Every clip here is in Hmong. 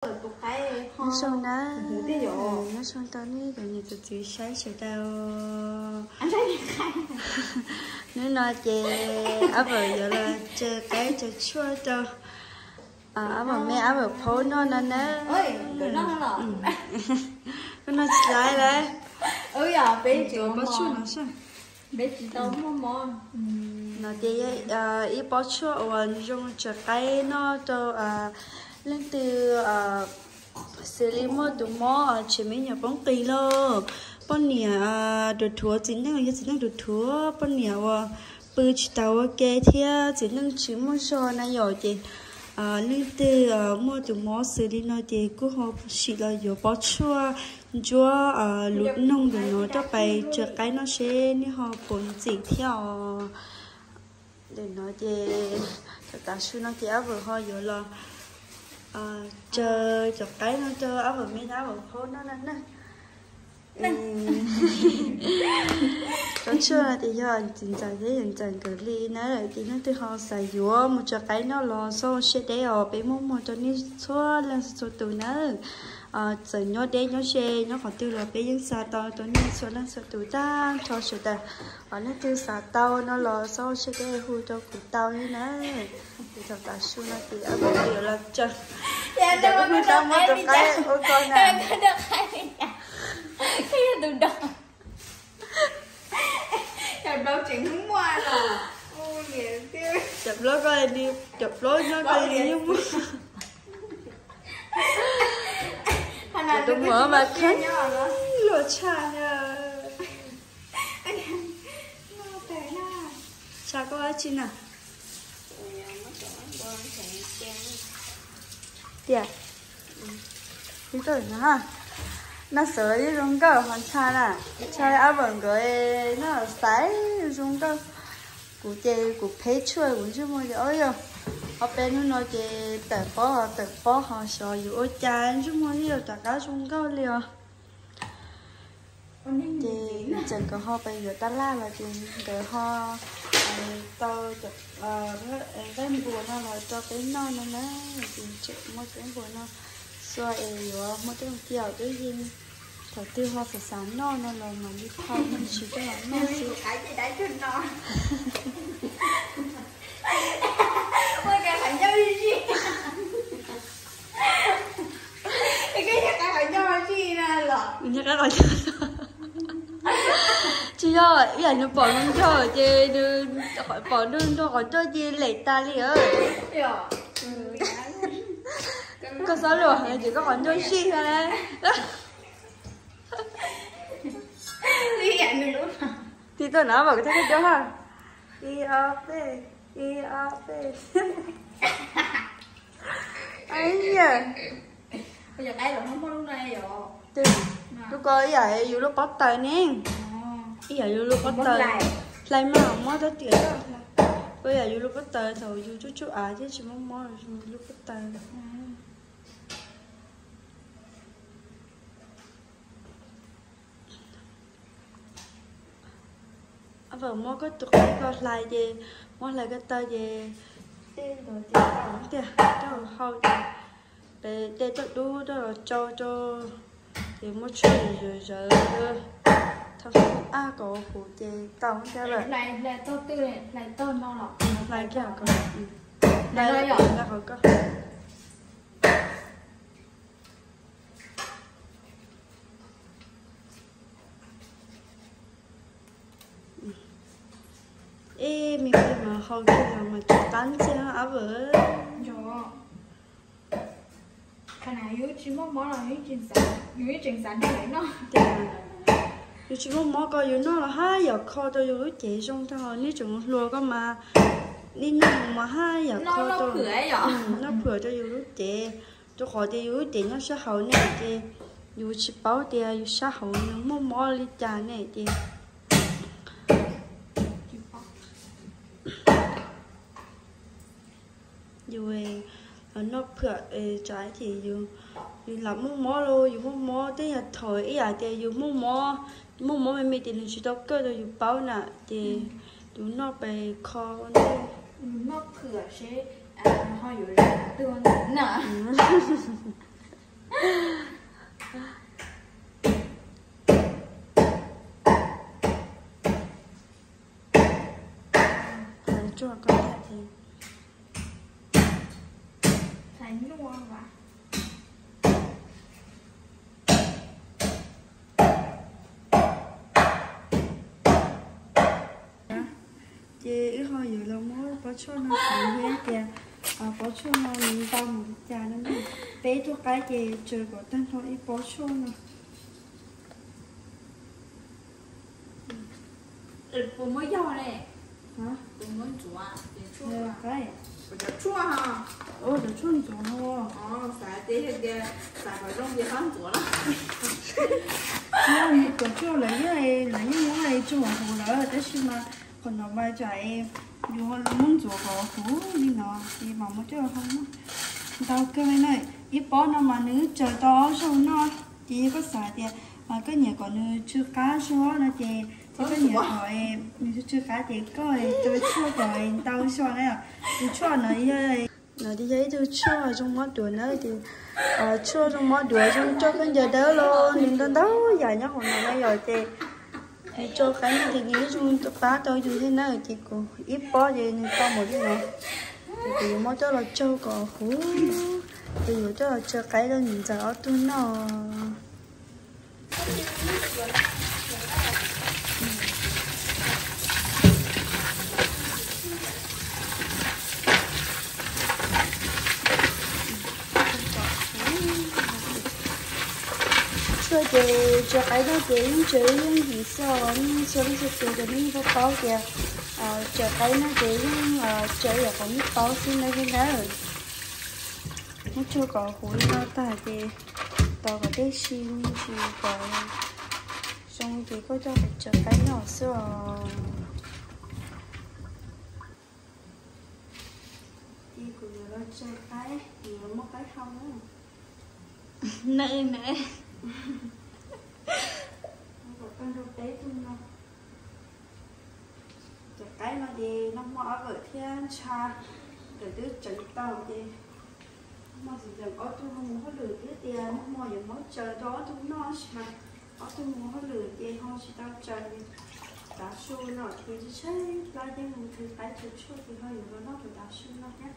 Nyob zoo na, nyob zoo rau nej cov niam cov txiv saib sawv daws. Hnub no ces ab vam yuav los tsaws qaib tsaws tshuaj rau ab vam me ab vam phaub noj no na. Koj noj tsis laib lawm. Pob tshuaj no, no ces ib pob tshuaj uas zoo tsaws qaib noj rau leej twg xws li muaj tus mob tsev me nyuam poob qis lauj, poj niam ruam thuav txiv neej, yog txiv neej ruam thuav, poj niam uas pw tsis tau ua ke thiab txiv neej tsis muaj zog na yom, ces leej twg muaj tus mob xws li no ces kuj ho sim los yuav pob tshuaj ntsuab lub noog ntawm no coj pais tsaws qaib noj seb nej ho puas ntxim thiab os. Ntawm no ces thaum tav su no ces ab vam ho yuav los tsaws cov qaib no rau ab vam me ab vam phaub noj na. Pob tshuaj no ces yog txiv ntxawm thiab yawm ntxawm nkawd li na, ces leej twg ho xav yuav mus tsaws qaib noj los xauj siab deb os, peb muaj muag rau nej txhua leej txhua tus nawb. Txawm nyob deb nyob ze nyob qhov twg los peb yeej xa tau rau nej txhua leej txhua tus tag nrho sawv daws. Leej twg xav tau no los xauj siab deb hu rau kuv tau li na. Ces thaum tav su no ces ab vam yuav los tsaws, kuv tab muab rau qaib ua ko na. Cov plaub ko li, cov plaub nyob ko li yeej muaj. Cov tus muam mas kheev luag tshaj na. Tshaj koj dab tsi na? Tiag. Noj xav los yeej zoo nkauj ho ntshai na, ntshai ab vam nkawd noj xaiv zoo nkauj. Kuv ces kuv phem tshuaj kuv ntsej muag li ob yog. Ob peb hnub no ces tawm pob ho tawm pob ho xyov yuav ua cas ntsej muag yeej yuav rov qab zoo nkauj li os. Ces txawm nkawd ho pais yuav tab laj los ces nkawd ho tau nqaij npuas no los rau peb noj no na. Ces tseem muaj nqaij npuas no xua es yuav muaj tej kiag twb yeej, thaum twg ho xav xav noj no los mam li phau me ntsis coj los noj xwb. Tsis yog ib yam nws pom nws nrog ces nws pom nrog nrog qhov ncauj ces lem tas li. Koj xob luam heev ces koj qhov ncauj zij na. Tiv tau na, mam kuv thiaj koj cov ha. Ib ob peb, ib ob peb. Yog, lub ko ib yam yus lub pob taws ne, ib yam yus lub pob taws. Hlais mas mob rau tiam, ko ib yam yus lub pob taws thaum yus tsuj tsuj av thiab tsis mob mob yus lub pob taws. Ab vam muab koj tus qaib ko hlais ces, muab hlais ko taw ces, tej ntawd ces tau tiag, rau hau ces, peb tej toj dub rau los tsau rau, ces muab tshuaj zawv zawv, thau hub ab kom huv ces tau thiab lawm. Hlais kiag ko, hlais qhov ko. Ib me pliag mas hau kiag los mas tsis qab ntxiag ab vam. Yus tsis muaj mob ko yus noj los haj yam kho rau yus lub cev zoo tag, nej tseem hluas ko mas nej noj mas haj yam kho rau, noj phwm rau yus lub cev, rau qhov tias yus lub cev nyob sab hauv ne ces yus tsis paub tias yus sab hauv nws muaj mob li cas ne ces yus noj phwm tsam ces yus lam muaj mob los yus muaj mob tej yam thaum ib yam tias yus muaj mob, muaj mob me me ces nws tsis tau kawj rau yus paub na ces yus noj pes kho ntej. Noj phwm seb ho yuav zoo twg na. Tsuag ko tag ces thaiv nyuaj vas. Ces wb ho yuav los muab pob tshuaj no xav thiab tias pob tshuaj no nws ntau mus li cas no na. Peb tug qaib ces tsaws kom tag nrho ib pob tshuaj no. Puas muab yog ne? Hã? Puas muab ntxuav? Qaib. Cov tshuaj, cov tshuaj ntxuav no. Xav tias, xav kom zoo ces ho ntxuav na. Tsis yog, cov tshuaj lawv yeej, lawv yeej muab tso hauv huv lawm, tab sis mas qhov no mas tsam yus muab ntxuav kom huv li no ces mam muab coj los hau no. Ntau kawg li na, ib pob no mas nws tsaws tau ob zaug noj. Ces yog koj xav tias koj nyiam kom nws tsw qab zog no ces, ces koj nyiam kom nws tsw qab ces koj tsaws tshuaj kom ntau zog na. Tus tshuaj no yog, no ces yog ib tug tshuaj zoo mob duav na, ces tshuaj zoo mob duav zoo coj khaub ncaws dawb los nws ntau ntau yam nyob hauv no na yom. Ces nws tsw qab no ces nws yeej zoo pab tau yus thiab na, ces kuv ib pob ces nws tau npaum li no. Ces kuv yuav muab coj los tsau kom huv, ces yuav coj los tsau qaib rau niam ntxawm ob tug noj. Tshuaj ces tsw qaib no ces yeej tsw yeej yim xwb, yeej txhua leej txhua tus ces nej yeej paub paub tias tsw qaib no ces yeej tsw yam qhov nej paub xwb na thiab ntawd. Muab tsau kom huv li no tag ces tos kom dej si, tsis kom zoo ces koj coj tsw qaib noj xwb os. Ces kuv yuav los tsw qaib, kuv yuav los muab qaib hau na. Nws, nws. Kom tag nrho peb tug no. Cov qaib no ces nag hmo Ab Vawm thiab Ntsha nkawd twb tseev tau ces nag hmo txiv ntxawm ob tug ho mus hauj lwm thiab tias nag hmo yuav muab tsaws rau ob tug noj, tab sis mas ob tug mus hauj lwm ces ho tsis tau tsaws. Tav su no ces tshaib tshaib plab ces mus tsw qaib tsw tshuaj ces ho yuav los noj rau tav su no thiab.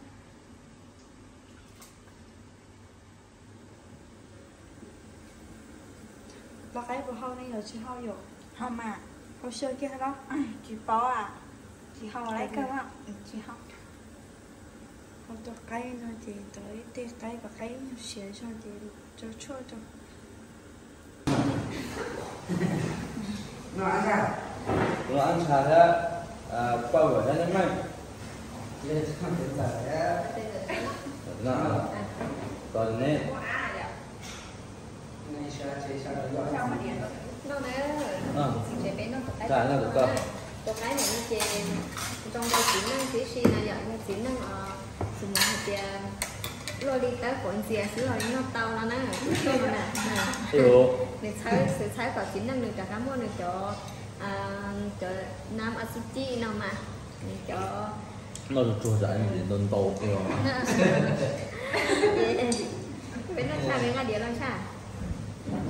Los qaib puas hau ne, yog tsis hau yom? Hau mas. Hau xyaw kiag los? Tsis paub, tsis hau lawm. Tsis hau. Hau tau qaib no ces tau ib teg qaib kom qaib nyuag siav zog ces rau tshuaj rau. Kuv los Ab Ntsha thiab Paj Vawm thiab nej meej. Tos neb. Tus qaib no ces zoo rau txiv neej tib si na yom, yog txiv neej os, tsis mus hais tias luaj li tawb quav ntxias xwb los noj tau no na, tus tshuaj no na. Nws txhawb, txhawb kom txiv neej nws rov qab muaj nws cov, cov nam a xu ci no mas, nws cov noj tsuag tsuag ntau ntau. Peb noj tshaj, peb nqa diav los tshaj.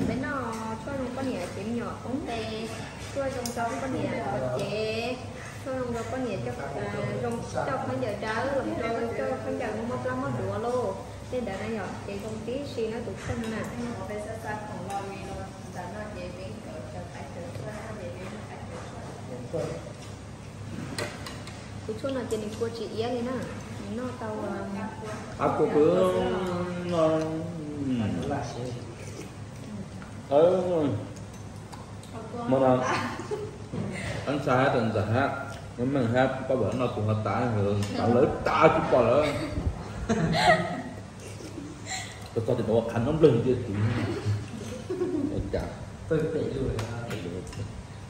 Peb noj tshuaj zoo poj niam cev me nyuam poob qe, tshuaj zoo rau poj niam cev, tshuaj zoo rau poj niam coj, zoo coj khaub ncaws dawb los rau coj khaub ncaws muaj mob plab mob duav lauj, tej ntawd na yom, ces zoo tib si na tus tshuaj no na. Tus tshuaj no ces nws kua tsis iab li na, nws noj tau. Qab kua xwb no. Hmo no Ab Ntsha hab Ntxawm hab Meej hab Paj Vawm noj tus no tas, lawv tas tsis pom lawm. Txog txog ces ua qhav noj nplawg tiag tiag.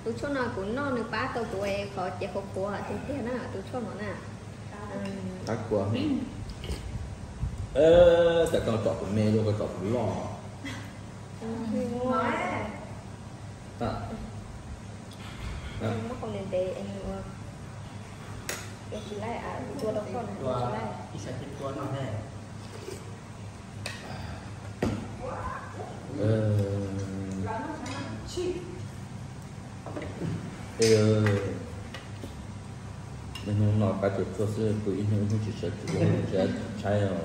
Tus tshuaj no kuv noj nws pab tau kuv qhov cev qhuav qhuav tiag tiag na, tus tshuaj no na. Qab kua. Cas koj tsom kuv me dua, koj tsom kuv loj. Muab qau ntev ntev es nws ua, ua tsis laij, tua rau koj nws ua tsis laij. Hnub no kav tsij txhua xwb, pw ib hnub ib hnub tsis sawv tsis ua tsis tshaib os.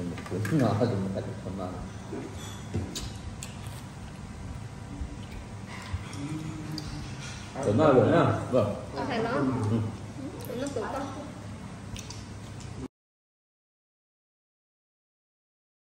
Mus kav tsij txhua no. Cov no lawm na. Hais no, no tus koj.